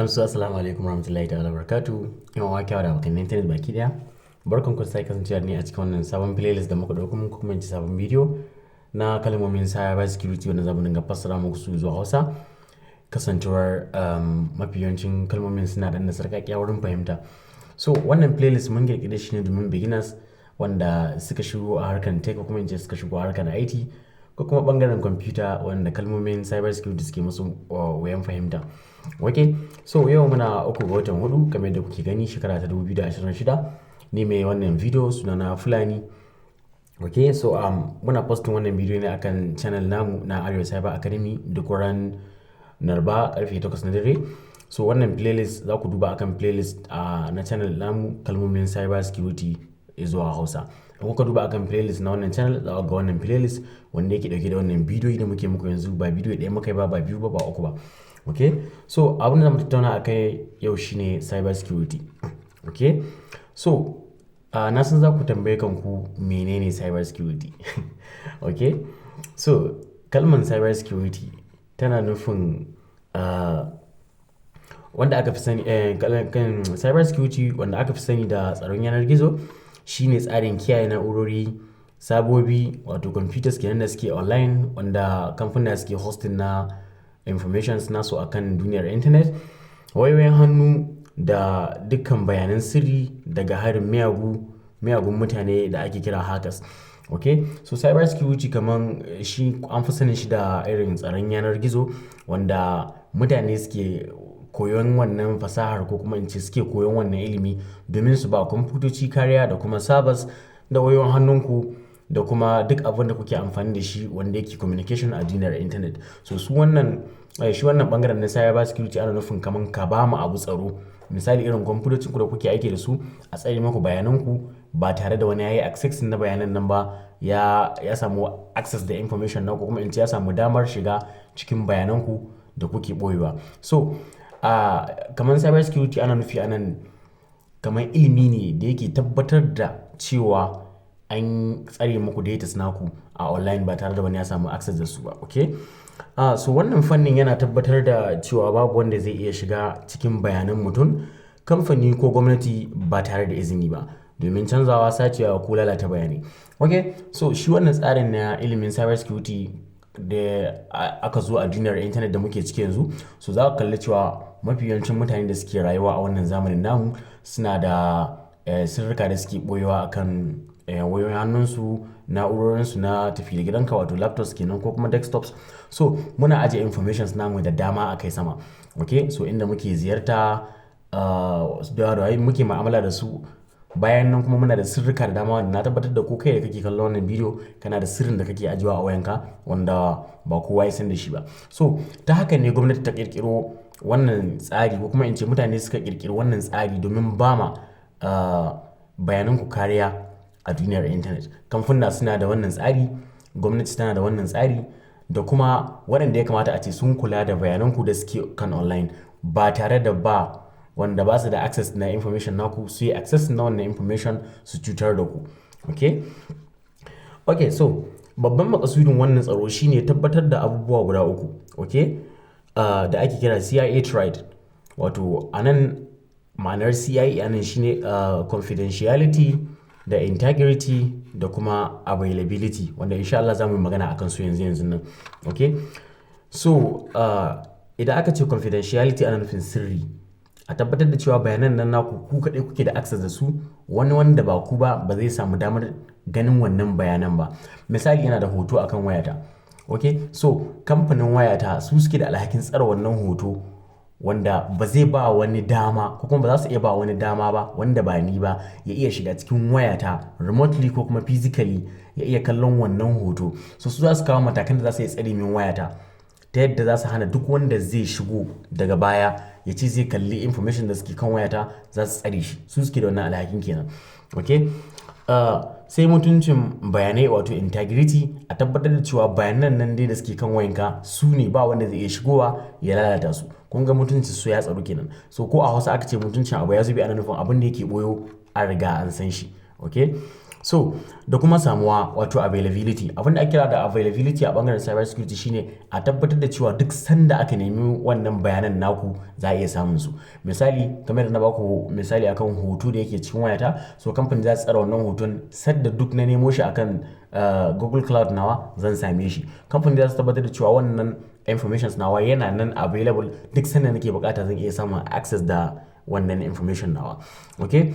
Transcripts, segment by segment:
Amsu, assalamu alaikum warahmatullahi ta'ala barakatu. 'Yan uwa, kyawa da abokan internet baki daya. Barkan ku da sake kasancewa da ni a cikin wannan sabon playlist da muka dauko muku, kuma in ce sabon bidiyo na kalmomin cyber security wanda zamu dinga fassara muku su zuwa Hausa. Kasancewar mafi yawancin kalmomin suna ɗan da sarƙaƙiya wurin fahimta. So wannan playlist mun ƙirƙire shi ne domin beginners wanda suka shigo a harkar tech, ko kuma in ce suka shigo a harkar IT, ko kuma ɓangaren kwamfuta, wanda kalmomin cyber security suke musu wuyan fahimta. Ok, so yau muna 3 ga watan 4, kamar yadda kuke gani, shekara ta 2026. Ni mai wannan video sunana Fulani. Ok, so muna posting wannan bidiyo ne akan channel namu na Arewa Cyber Academy duk ran Laraba karfe 8 na dare. So wannan playlist, za ku duba akan playlist na channel namu, kalmomin cyber security zuwa Hausa. In kuka duba akan playlist na wannan channel, za ku ga wannan playlist wanda yake dauke da wannan bidiyoyi da muke muku yanzu. Ba bidiyo ɗaya muka yi ba, ba biyu ba, ba uku ba. Ok, so abin da zamu tattauna akai yau shine cyber security. Ok, so na san za ku tambaye kanku, menene cyber security? Ok, so kalmar cyber security tana nufin wanda aka fi sani kan cyber security, wanda aka fi sani da tsaron yanar gizo, shine tsarin kiyaye na'urori sabobi, wato computers kenan, da suke online, wanda kamfuna suke hosting na informations nasu akan duniyar internet, wayoyin hannu da dukkan bayanan sirri daga harin miyagun mutane da ake kira hackers. Ok, so cyber security kaman shi an fi sanin shi da irin tsaron yanar gizo wanda mutane suke koyon wannan fasahar, ko kuma in ce suke koyon wannan ilimi, domin su ba kwamfutoci kariya da kuma servers da wayoyin hannunku da kuma duk abin da kuke amfani da shi wanda yake communication a duniyar internet. So su wannan shi wannan bangaren na cyber security ana nufin kaman ka ba mu abu tsaro. Misali, irin kwamfutocin ku da kuke aiki da su, a tsare maku bayanan ku ba tare da wani ya yi access na bayanan nan ba, ya samu access da information naku, kuma in ce ya samu damar shiga cikin bayanan ku da kuke ɓoyewa. So kamar cyber security ana nufi anan kamar ilimi ne da yake tabbatar da cewa an tsare muku data naku a online ba tare da wani ya samu access da su ba. Okay? So wannan fannin yana tabbatar da cewa babu wanda zai iya shiga cikin bayanan mutum, kamfani ko gwamnati ba tare da izini ba, domin canzawa, sacewa ko lalata bayanai. Okay? So shi wannan tsarin na ilimin cyber security da aka zo a duniyar internet da muke ciki yanzu, so za ka kalli cewa mafi yawancin mutane da suke rayuwa a wannan zamanin namu suna da sirrika da suke ɓoyewa akan wayoyin hannunsu, na'urorinsu na tafi da gidanka, wato laptops kenan ko kuma desktops. So muna ajiye informations namu da dama a kai sama. Okay? So inda muke ziyarta, da muke mu'amala da su. Bayan nan kuma muna da sirrika da dama wanda na tabbatar da ko kai da kake kallon wannan bidiyo kana da sirrin da kake ajiyewa a wayanka wanda ba kowa ya san da shi ba. So ta haka ne gwamnati ta ƙirƙiro wannan tsari, ko kuma in ce mutane suka ƙirƙiri wannan tsari, domin ba ma bayanan ku kariya a duniyar internet. Kamfuna suna da wannan tsari, gwamnati tana da wannan tsari, da kuma waɗanda ya kamata a ce sun kula da bayanan ku da suke kan online, ba tare da ba wanda ba su da access na information naku su yi access na wannan information su cutar da ku. Okay? Okay, so babban makasudin wannan tsaro shine tabbatar da abubuwa guda uku. Okay? Da ake kira CIA Triad. Wato anan ma'anar CIA anan shine confidentiality da integrity da kuma availability, wanda insha Allah za mu yi magana akan su yanzu yanzun nan. Okay? So idan aka ce confidentiality, ana nufin sirri. A tabbatar da cewa bayanan nan naku ku kaɗai kuke da access da su, wani wanda ba ku ba ba zai samu damar ganin wannan bayanan ba. Misali, ina da hoto akan wayata. Okay? So kamfanin wayata su suke da alhakin tsare wannan hoto, wanda ba zai ba wani dama, ko kuma ba za su iya ba wani dama ba wanda ba ni ba ya iya shiga cikin wayata remotely ko kuma physically ya iya kallon wannan hoto. So su za su kawo matakan da za su iya tsare min wayata ta yadda za su hana duk wanda zai shigo daga baya ya ce zai kalli information da suke kan wayata, za su tsare shi. Su suke da wannan alhakin kenan. Okay? Sai mutuncin bayanai, wato integrity, a tabbatar da cewa bayanan nan dai da suke kan wayanka su ne, ba wanda zai iya shigowa ya lalata su. Kun ga mutuncin su ya tsaro kenan. So ko a Hausa aka ce mutuncin abu ya zube, ana nufin abin da yake ɓoyo an riga an san shi. Okay? So da kuma samuwa, wato availability. Abin da ake kira da availability a bangaren cyber security shine a tabbatar da cewa duk sanda aka nemi wannan bayanan naku, za a iya samun su. Misali, kamar da na baku misali akan hoto da yake cikin wayata, so kamfani za su tsara wannan hoton, sadda duk na nemo shi akan Google Cloud nawa, zan same shi. Kamfani za su tabbatar da cewa wannan informations nawa yana nan available, duk sanda nake bukata zan iya samun access da wannan information nawa. Okay,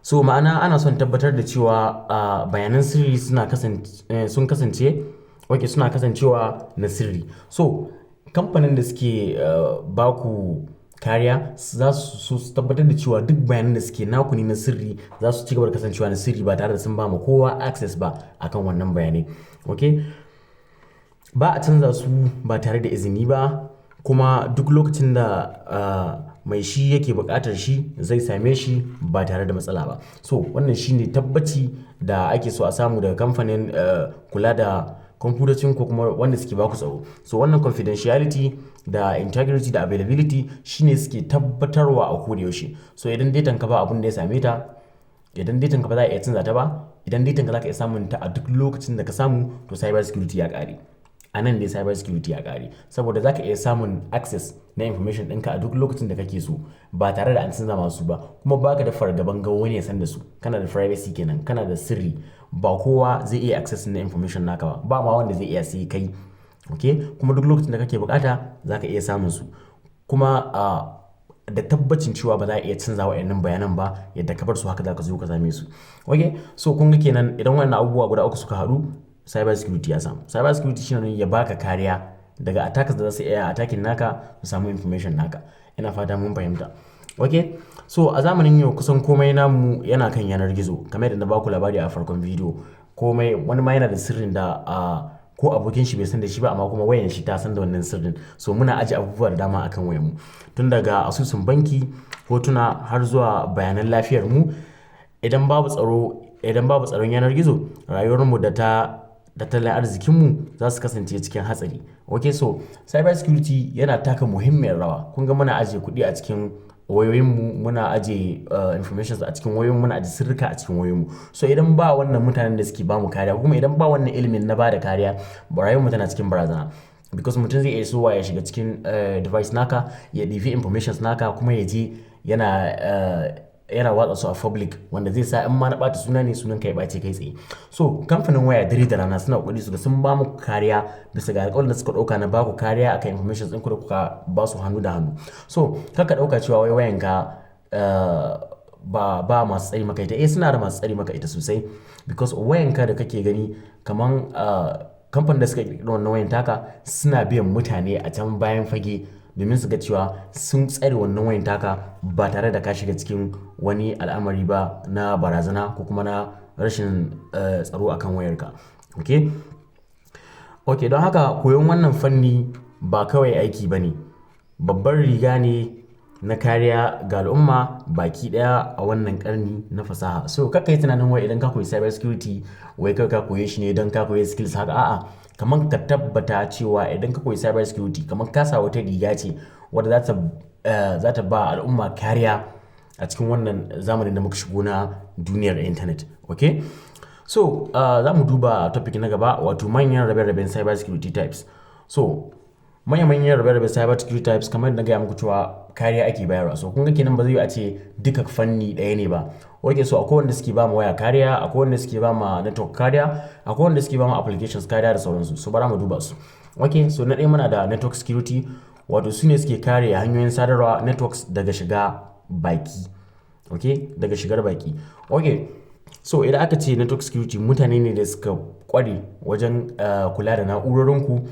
so ma'ana ana son tabbatar da cewa bayanan sirri suna kasance sun kasance okay, suna kasancewa na sirri. So kamfanin da suke baku kariya za su tabbatar da cewa duk bayanan da suke naku ne na sirri za su ci gaba da kasancewa na sirri ba tare da sun ba ma kowa access ba akan wannan bayanai. Okay, ba a canza su ba tare da izini ba, kuma duk lokacin da mai shi yake buƙatar shi, zai same shi ba tare da matsala ba. So wannan shine tabbaci da ake so a samu daga kamfanin kula da kwamfutocin ko kuma wanda suke baku tsaro. So wannan confidentiality da integrity da availability shine suke tabbatarwa a koda yaushe. So idan datan ka ba abun da ya same ta, idan datan ka ba za a iya canza ta ba, idan datan ka za ka iya samun ta a duk lokacin da ka samu, to cyber security ya ƙare. A nan dai cyber security ya ƙare, saboda za ka iya samun access na information ɗinka a duk lokacin da kake so ba tare da an canza masu ba, kuma baka da fargaban ga wani ya san da su. Kana da privacy kenan, kana da sirri, ba kowa zai iya access na information naka ba, ba ma wanda zai iya sai kai. Okay, kuma duk lokacin da kake bukata za ka iya samun su, kuma da tabbacin cewa ba za a iya canza wa'annan bayanan ba, yadda ka bar su haka za ka zo ka same su. Okay, so kun ga kenan idan wannan abubuwa guda uku suka haɗu, cyber security ya samu. Cyber security shine ya baka kariya daga attackers da za su iya attacking naka su samu information naka. Ina fata mun fahimta. Okay, so a zamanin yau kusan komai namu yana kan yanar gizo, kamar yadda na baku labari a farkon bidiyo. Komai, wani ma yana da sirrin da ko abokin shi bai san da shi ba, amma kuma wayan shi ta san da wannan sirrin. So muna aje abubuwa da dama akan wayan mu, tun daga asusun banki, hotuna, har zuwa bayanan lafiyar mu. Idan babu tsaro, idan babu tsaron yanar gizo, rayuwar mu da ta tattalin arzikinmu za su kasance cikin hatsari. Okay, so cyber security yana taka muhimmiyar rawa. Kun ga muna ajiye kuɗi a cikin wayoyinmu, muna ajiye information a cikin wayoyinmu, muna ajiye sirrika a cikin wayoyinmu. So idan ba wannan mutanen da suke bamu kariya, kuma idan ba wannan ilimin na bada kariya, rayuwarmu tana cikin barazana. Because mutum zai iya sowa ya shiga cikin device naka, ya ɗibi informations naka, kuma ya je yana watsa su a public, wanda zai sa in ma na ɓata suna ne, sunan ka ya ɓace kai tsaye. So kamfanin waya dare da rana suna ƙoƙari su ga sun ba mu kariya bisa ga alƙawarin da suka ɗauka na baku kariya akan informations ɗinku da kuka ba su hannu da hannu. So kar ka ɗauka cewa wai wayanka ba masu tsare maka ita. Eh, suna da masu tsare maka ita sosai, because wayanka da kake gani, kaman kamfanin da suka ƙirƙiri wannan wayan taka suna biyan mutane a can bayan fage domin su ga cewa sun tsare wannan wayan taka ba tare da ka shiga cikin wani al'amari ba na barazana ko kuma na rashin tsaro akan wayarka. Okay? Okay, don haka koyon wannan fanni ba kawai aiki ba ne, babbar riga ne na kariya ga al'umma baki ɗaya a wannan ƙarni na fasaha. So kar ka yi tunanin wai idan ka koyi cyber security, wai kawai ka koye shi ne don ka koyi skills haka. A'a, kaman ka tabbata cewa idan ka koyi cyber security, kaman ka sa wata riga ce wadda za ta ba al'umma kariya a cikin wannan zamanin da muka shigo na duniyar intanet. Okay? So za mu duba topic na gaba, wato manyan rabe-raben cyber security types. So manya-manyan rabe-raben cyber security types, kamar yadda na gaya muku cewa kariya ake bayarwa. So kun ga kenan ba zai yiwu a ce duka fanni ɗaya ne ba. Okay, so akwai wanda suke ba ma waya kariya, akwai wanda suke ba ma network kariya, akwai wanda suke ba ma applications kariya da sauransu. So bara mu duba su. Okay, so na ɗaya muna da network security, wato su ne suke kare hanyoyin sadarwa, networks, daga shiga baki. Okay, daga shigar baki. Okay, so idan aka ce network security, mutane ne da suka ƙware wajen kula da na'urorinku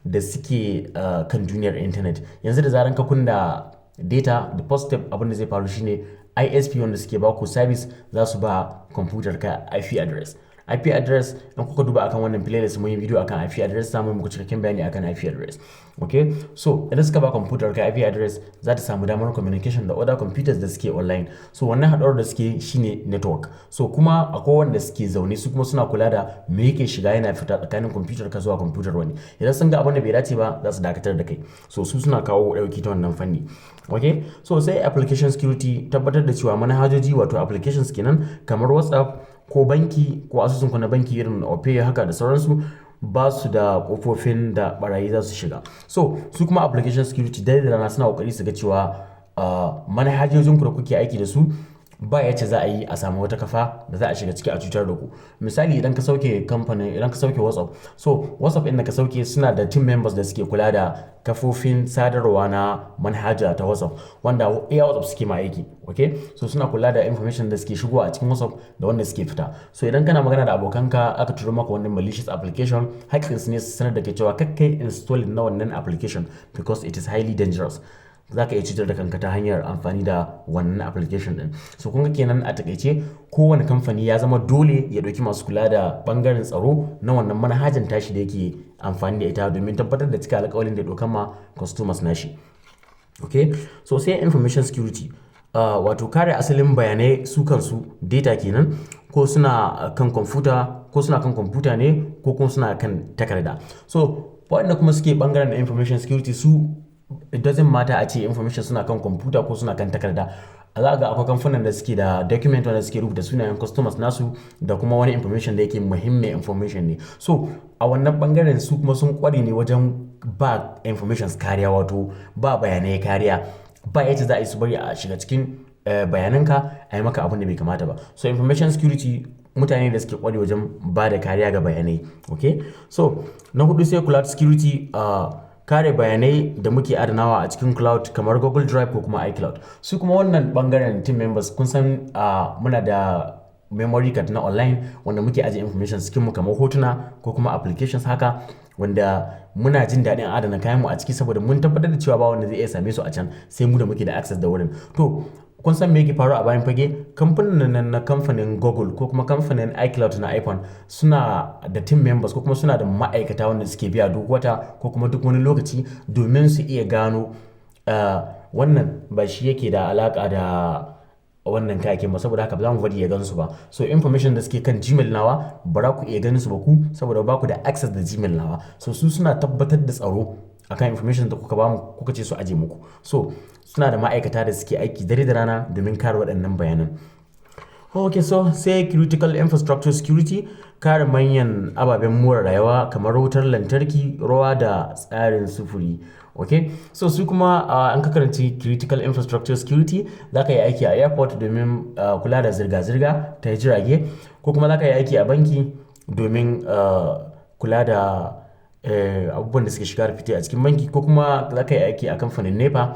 da suke kan duniyar intanet. Yanzu da zaran ka kunna data, the first step, abin da zai faru shine ISP wanda suke baku service za su ba kwamfutar ka IP address. IP address, in kuka duba akan wannan playlist, mun yi video akan IP address, za mu yi muku cikakken bayani akan IP address. Okay, so idan suka ba kwamfutar ka IP address, za ta samu damar communication da other computers da suke online. So wannan haɗuwar da suke shine network. So kuma akwai wanda suke zaune, su kuma suna kula da me yake shiga yana fita tsakanin kwamfutar ka zuwa kwamfutar wani. Idan sun ga abin da bai dace ba, za su dakatar da kai. So su suna kawo ɗauki ta wannan fanni. Okay, so sai application security, tabbatar da cewa manhajoji, wato applications kenan, kamar WhatsApp ko banki ko asusunku na banki irin Opay haka da sauransu ba su da kofofin da barayi za su shiga. So su kuma application security, dare da rana suna kokari su ga cewa manhajojinku da kuke aiki da su, ba yace za a yi a samu wata kafa da za a shiga ciki a cutar da ku. Misali, idan ka sauke kamfanin, idan ka sauke WhatsApp, so WhatsApp inda ka sauke, suna da team members da suke kula da kafofin sadarwa na manhaja ta WhatsApp, wanda iya WhatsApp suke ma aiki. Okay, so suna kula da information da suke shigowa a cikin WhatsApp da wanda suke fita. So idan kana magana da abokanka, aka turo maka wannan malicious application, haƙƙin su ne su sanar da ke cewa kakkai install na wannan application because it is highly dangerous, za ka iya cutar da kanka ta hanyar amfani da wannan application din. So kun ga kenan, a takaice, kowane kamfani ya zama dole ya ɗauki masu kula da bangaren tsaro na wannan manhajan tashi da yake amfani da ita, domin tabbatar da cika alƙawarin da ya ɗauka ma customers nashi. Okay, so sai information security, wato kare asalin bayanai su kansu, data kenan, ko suna kan kwamfuta ne ko kuma suna kan takarda. So waɗanda kuma suke bangaren information security, su it doesn't matter a ce information suna kan kwamfuta ko suna kan takarda. Za ga akwai kamfanin da suke da document wanda suke rubuta sunayen customers nasu da kuma wani information da yake muhimmin information ne. So a wannan bangaren su kuma sun kware ne wajen ba information kariya, wato ba bayanai kariya, ba yadda za a yi su bari a shiga cikin bayananka a yi maka abin da bai kamata ba. So information security mutane da suke kware wajen ba da kariya ga bayanai. Okay, so na hudu sai cloud security, kare bayanai da muke adanawa a cikin cloud kamar Google Drive ko kuma iCloud. Su kuma wannan bangaren team members, kun san muna da memory card na online wanda muke ajiye information cikin mu, kamar hotuna ko kuma applications haka, wanda muna jin daɗin adana kayan mu a ciki saboda mun tabbatar da cewa ba wanda zai iya same su a can sai mu da muke da access da wurin. To kun san me yake faruwa a bayan fage? Kamfanin nan na kamfanin Google ko kuma kamfanin iCloud na iPhone suna da team members ko kuma suna da ma'aikata wanda suke biya duk wata ko kuma duk wani lokaci domin su iya gano wannan ba shi yake da alaka da wannan kayakin ba, saboda haka ba za mu bari ya gansu ba. So information da suke kan Gmail nawa, ba za ku iya ganin su ba ku, saboda ba ku da access da Gmail nawa. So su suna tabbatar da tsaro akan information da kuka ba mu, kuka ce su aje muku. So suna da ma'aikata da suke aiki dare da rana domin kare waɗannan bayanan. Ok, so sai critical infrastructure security, kare manyan ababen more rayuwa kamar wutar lantarki, ruwa da tsarin sufuri. Ok, so su kuma an ka karanci critical infrastructure security, za ka yi aiki a airport domin kula da zirga-zirga ta jirage, ko kuma za ka yi aiki a banki domin kula da abubuwan da suke shiga da fite a cikin banki, ko kuma za ka yi aiki a kamfanin NEPA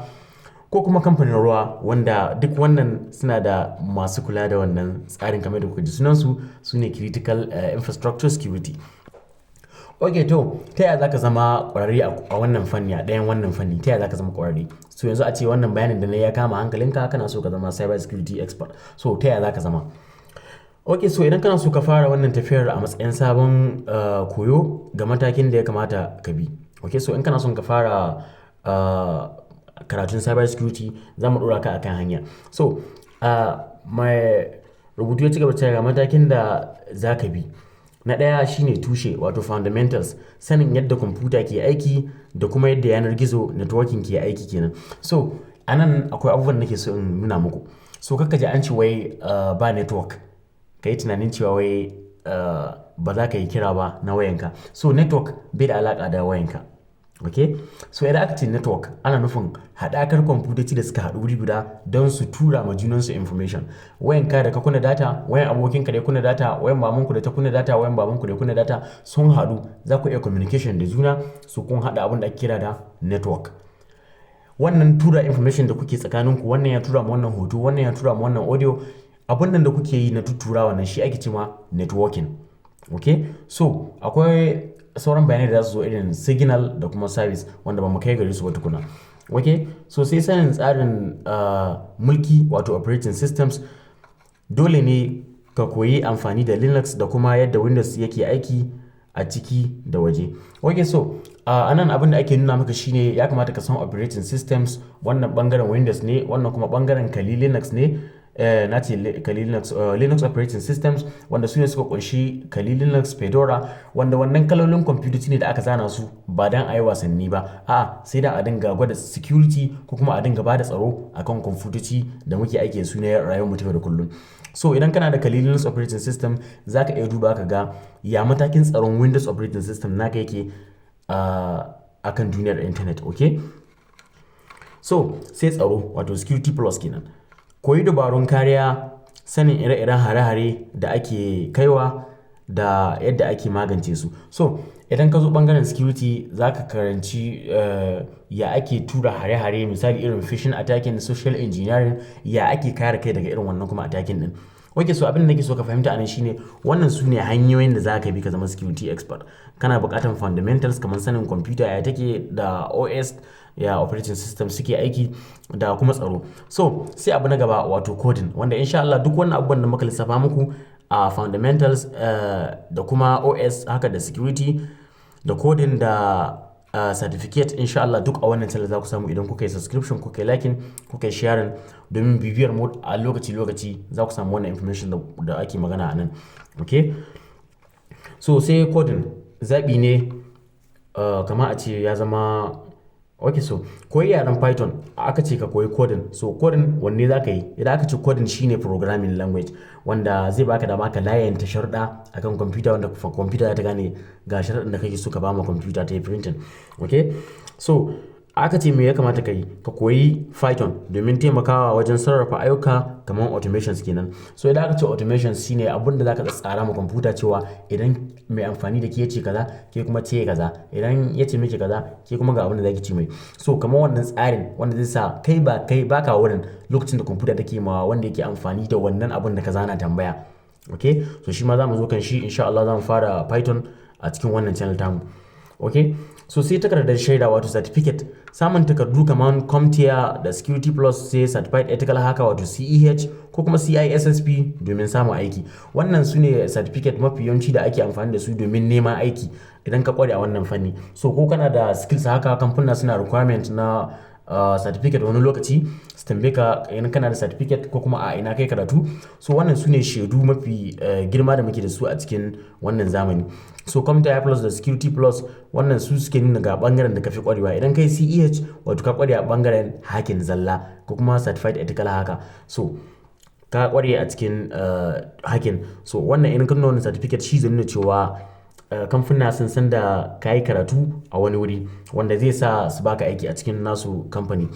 ko kuma kamfanin ruwa, wanda duk wannan suna da masu kula da wannan tsarin kamar da kuka ji sunansu, su ne critical infrastructure security. Ok, to ta yaya za ka zama ƙwararre a wannan fanni, a ɗayan wannan fanni? Ta yaya za ka zama ƙwararre? So yanzu a ce wannan bayanin da na ya kama hankalinka, kana so ka zama cyber security expert. So ta yaya za ka zama? Ok, so idan kana so ka fara wannan tafiyar a matsayin sabon koyo, ga matakin da ya kamata ka bi. Ok, so in kana son ka fara karatun cyber security, za mu ɗora ka akan hanya. So mai rubutu ya ci gaba cewa ga matakin da za ka bi. Na ɗaya shine tushe, wato fundamentals, sanin yadda kwamfuta ke aiki da kuma yadda yanar gizo, networking, ke aiki kenan. So anan akwai abubuwan da nake so in nuna muku. So kakka ji an ce wai ba network, ka yi tunanin cewa wai ba za ka yi kira ba na wayanka. So network bai da alaƙa da wayanka. Ok, so idan aka ce network, ana nufin haɗakar kwamfutoci da suka haɗu wuri guda don su tura ma junansu information. Wayanka da ka kunna data, wayan abokinka da ya kunna data, wayan mamanku da ta kunna data, wayan babanku da ya kunna data, sun haɗu, za ku iya communication da juna. Su kun haɗa abin da ake kira da network. Wannan tura information da kuke tsakaninku, wannan ya tura ma wannan hoto, wannan ya tura ma wannan audio, abun nan da kuke yi na tuttura, wannan shi ake cewa networking. Ok, so akwai sauran bayanai da za su zo irin signal da kuma service, wanda ba mu kai gare su ba tukuna. Ok, so sai sanin tsarin mulki, wato operating systems. Dole ne ka koyi amfani da Linux da kuma yadda Windows yake aiki a ciki da waje. Ok, so anan abin da ake nuna maka shine ya kamata ka san operating systems. Wannan bangaren Windows ne, wannan kuma bangaren Kali Linux ne. na ce Kali Linux, Linux operating systems, wanda su ne suka kunshi Kali Linux, Fedora, wanda wannan kalolin kwamfutoci ne da aka zana su ba dan a yi wasanni ba, a'a, sai da a dinga gwada security ko kuma a dinga bada tsaro akan kwamfutoci da muke aiki da su na rayuwar mu ta yau da kullum. So idan kana da Kali Linux operating system, zaka iya duba ka ga ya matakin tsaron Windows operating system naka yake akan duniyar internet, okay? So sai tsaro, wato Security Plus kenan. Koyi dabarun kariya, sanin ire-iren hare-hare da ake kaiwa da yadda ake magance su. So idan ka zo bangaren security, zaka karanci ya ake tura hare-hare, misali irin phishing attacking, social engineering, ya ake kare kai daga irin wannan kuma attacking din. Ok, so abin da nake so ka fahimta anan shine wannan su ne hanyoyin da za ka bi ka zama security expert. Kana buƙatar fundamentals kamar sanin computer ya take da OS, ya operating system suke aiki, da kuma tsaro. So sai abu na gaba, wato coding, wanda insha Allah duk wannan abubuwan da muka lissafa muku a fundamentals da kuma OS haka da security da coding da certificate, insha Allah duk a wannan channel za ku samu idan kuka yi subscription, kuka yi liking, kuka yi sharing domin bibiyar mu a lokaci-lokaci, za ku samu wannan information da ake magana a nan. Okay? So sai coding zaɓi ne kama a ce ya zama. Ok, so koyi yaren Python, aka ce ka koyi coding. So coding wanne za ka yi? Idan aka ce coding, shine programming language wanda zai baka dama ka layanta sharuɗa akan computer, wanda computer za ta gane ga sharuɗin da kake so ka ba ma computer ta yi printing. Ok, so aka ce me ya kamata ka yi? Ka koyi Python domin taimakawa wajen sarrafa ayyuka kamar automations kenan. So idan aka ce automations, shine abun da zaka tsara ma kwamfuta cewa idan mai amfani da ke ce kaza, ke kuma ce kaza, idan ya ce miki kaza, ke kuma ga abun da zaki ce mai. So kamar wannan tsarin wanda zai sa kai ba kai baka wurin lokacin da kwamfuta take ma wanda yake amfani da wannan abun da ka zana tambaya. Okay, so shi ma za mu zo kan shi insha Allah, za mu fara Python a cikin wannan channel tamu. Okay, so sai takardar shaida, wato certificate. Samun takardu kamar CompTIA da Security Plus, sai Certified Ethical Hacker, wato CEH, ko kuma CISSP domin samun aiki. Wannan su ne certificate mafi yawanci da ake amfani da su domin neman aiki idan ka kware a wannan fanni. So ko kana da skills haka, kamfuna suna requirement na certificate, wani lokaci su tambaye ka in kana da certificate ko kuma a ina kai karatu. So wannan su ne shaidu mafi girma da muke da su a cikin wannan zamani. So CompTIA Plus da Security Plus, wannan su suke nuna ga bangaren da ka fi kwarewa. Idan kai CEH, wato ka kware a bangaren hacking zalla, ko kuma Certified Ethical Hacker, so ka kware a cikin hacking. So wannan in ka nuna wannan certificate, shi zai nuna cewa kamfuna sun san da ka yi karatu a wani wuri, wanda zai sa su baka aiki a cikin nasu kamfani.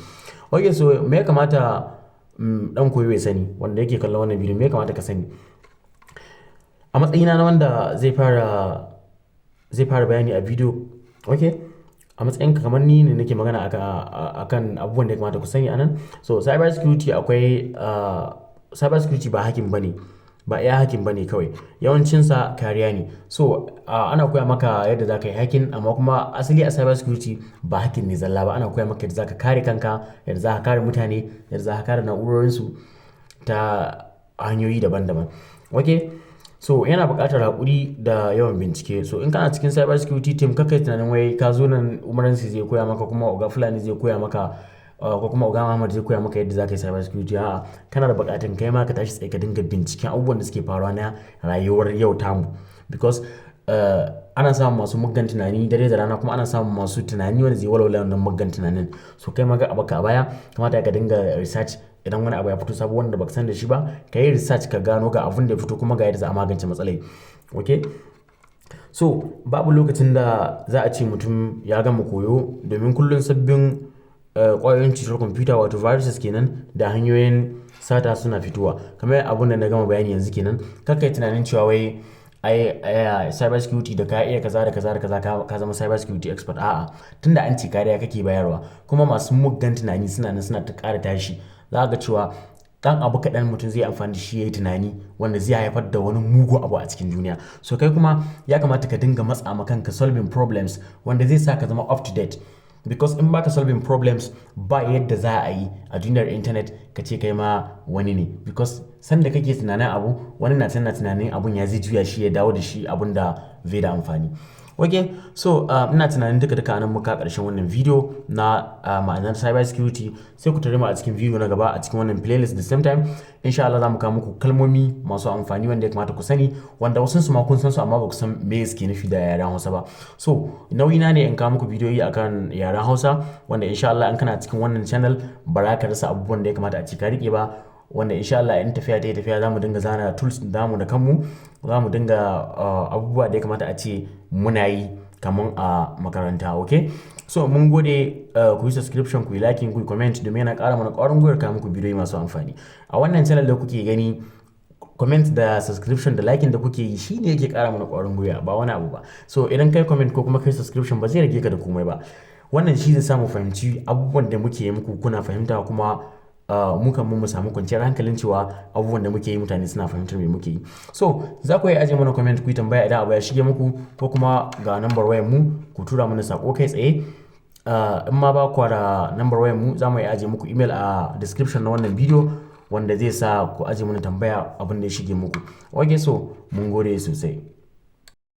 Ok, so me ya kamata dan koyo ya sani, wanda yake kallon wannan bidiyo? Me ya kamata ka sani a matsayina na wanda zai fara bayani a bidiyo? Ok, a matsayinka kamar ni ne nake magana akan abubuwan da ya kamata ku sani anan. So cyber security, akwai cyber security ba hacking bane, ba iya hacking bane kawai, yawancinsa kariya ne. So ana koya maka yadda za ka yi hacking, amma kuma asali a cyber security ba hacking ne zalla ba. Ana koya maka yadda za ka kare kanka, yadda za ka kare mutane, yadda za ka kare na'urorinsu ta hanyoyi daban-daban. Ok, so yana buƙatar haƙuri da yawan bincike. So in kana cikin cyber security team, kar kai tunanin wai ka zo nan Umaransi zai koya maka, kuma Oga Fulani zai koya maka, ko kuma Oga Muhammad zai koya maka yadda za ka yi cyber security. A'a, kana da buƙatar kai ma ka tashi tsaye ka dinga binciken abubuwan da suke faruwa na rayuwar yau tamu. Because ana samun masu muggan tunani dare da rana, kuma ana samun masu tunani wanda zai walwala wannan muggan tunanin. So kai ma kar a barka a baya, kamata ka dinga research. Idan wani abu ya fito sabo wanda baka san da shi ba, ka yi research ka gano ga abun da ya fito kuma ga yadda za a magance matsalai. Okay? So babu lokacin da za a ce mutum ya gama koyo, domin kullum sabbin ƙwayoyin cutar kwamfuta, wato viruses kenan, da hanyoyin sata suna fitowa. Kamar abun da na gama bayani yanzu kenan, kar ka yi tunanin cewa wai ai cyber security da ka iya kaza da kaza da kaza ka zama cyber security expert. A'a, tunda an ce kariya kake bayarwa, kuma masu muggan tunani suna nan suna ta ƙara tashi. Za ka ga cewa ɗan abu kaɗan mutum zai yi amfani da shi ya yi tunani wanda zai haifar da wani mugun abu a cikin duniya. So kai kuma ya kamata ka dinga matsa ma kanka solving problems wanda zai sa ka zama up to date. Because in baka solving problems, ba yadda za a yi a duniyar internet ka ce kai ma wani ne. Because sanda kake tunanin abu, wani na can na tunanin abun ya zai juya shi ya dawo da shi abun da bai da amfani. Okay, so ina tunanin duka duka anan muka karshen wannan video na ma'anar cyber security. Sai ku tare mu a cikin video na gaba a cikin wannan playlist. The same time, insha Allah, za mu kawo muku kalmomi masu amfani wanda ya kamata ku sani, wanda wasu su ma kun san su amma ba ku san me suke nufi da yaren Hausa ba. So nauyina ne in kawo muku bidiyoyi akan yaren Hausa, wanda insha Allah in kana cikin wannan channel ba za ka rasa abubuwan da ya kamata a ci ka rike ba, wanda insha Allah in tafiya ta yi tafiya za mu dinga zana tools namu da kanmu, za mu dinga abubuwa da ya kamata a ce muna yi kaman a makaranta. Okay, so mun gode. Ku yi subscription, ku yi liking, ku yi comment, domin yana ƙara mana ƙwarin gwiwar kawo muku bidiyoyi masu amfani a wannan channel da kuke gani. Comment da subscription da liking da kuke yi shine yake ƙara mana ƙwarin gwiwa, ba wani abu ba. So idan kai comment ko kuma kai subscription, ba zai rage ka da komai ba. Wannan shi zai sa mu fahimci abubuwan da muke yi muku kuna fahimta, kuma mu kan mu samu kwanciyar hankalin cewa abubuwan da muke yi mutane suna fahimtar me muke yi. So za ku iya ajiye mana comment, ku yi tambaya idan abu ya shige muku, ko kuma ga number wayar mu, ku tura mana sako kai tsaye. In ma ba ku da number wayar mu, za mu iya ajiye muku email a description na wannan bidiyo, wanda zai sa ku ajiye mana tambaya abin da ya shige muku. Okay, so mun gode sosai.